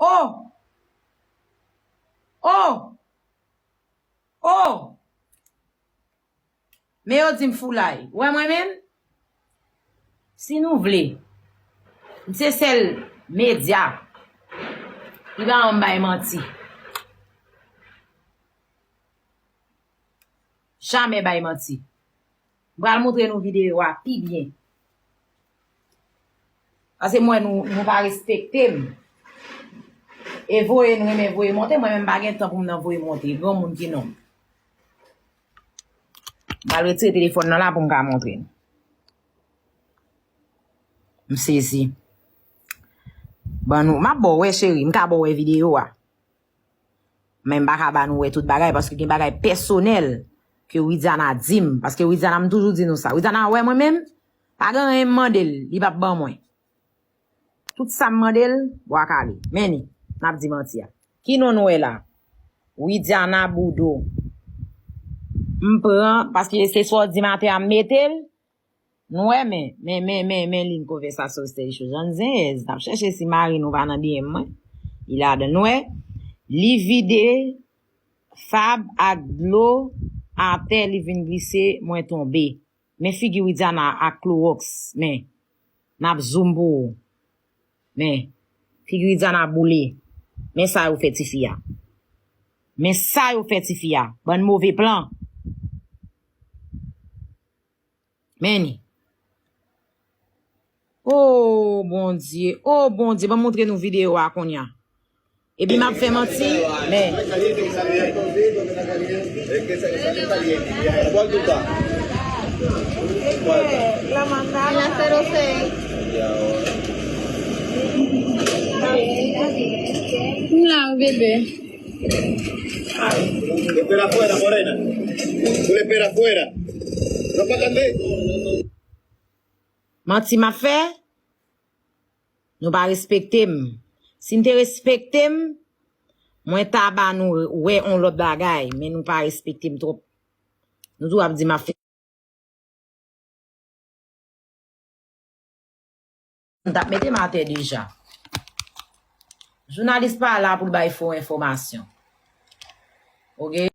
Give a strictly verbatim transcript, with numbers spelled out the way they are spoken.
Oh! Oh! Oh! Men yo di m foulay. Ou wè mwen menm? Si nou vle, m se sèl medya ki pa janm bay manti. Jamè bay manti. M pral montre nou videyo a pi byen. Paske m wè nou, nou pa respekte m. E voye nou renmen voye monte, mwen menm m pa gen tan pou m nan voye monte. Granmoun ki non m. M al retire telefòn nan la pou m ka montre nou. M sezi. Ban nou, m ap ba w wè, cheri, m ka ba w wè videyo a. Men m pa ka ba nou wè tout bagay, paske gen bagay pèsonèl ke Widiana di m. Paske Widiana, m toujou di nou sa. Widiana wè mwen menm, pa gen anyen m mande l, li p ap ban mwen. Tout sa m mande l, bwa kale. Men ni, n ap di manti a. Ki non nou wè la? Widiana Boudo. M pran, paske se sa w di maten a, m mete l. Nou wè, men, men, men, men, men liy konvèsasyon Esther Deschaux. Jan zenyèz, n ap chèche si mari nou pa nan D M mwen. Li ladan. Nou wè, li vide fab ak dlo atè, li vin glise, mwen tonbe. Men figi Widiana ak klowòks, men, n ap zoom pou ou. Men, figi Widiana boule. Men sa yo fè tifi a. Men sa yo fè tifi a. Bann move plan. Men ni. Oh, Bondye. Oh, Bondye. Ban m montre nou videyo a kounye a. Epi m ap fè manti, men. M la, bebe. Espera afuera, morena. Tú le esperas afuera. No pagan de. Manti m ap fè? Nou pa respekte m. Si n te respekte m, mwen ta ba nou wè on lòt bagay, men nou pa respekte m twòp. Nou tou ap di m ap fè. M t ap mete m atè deja. Jounalis pa la pou l bay fo enfòmasyon. Oke?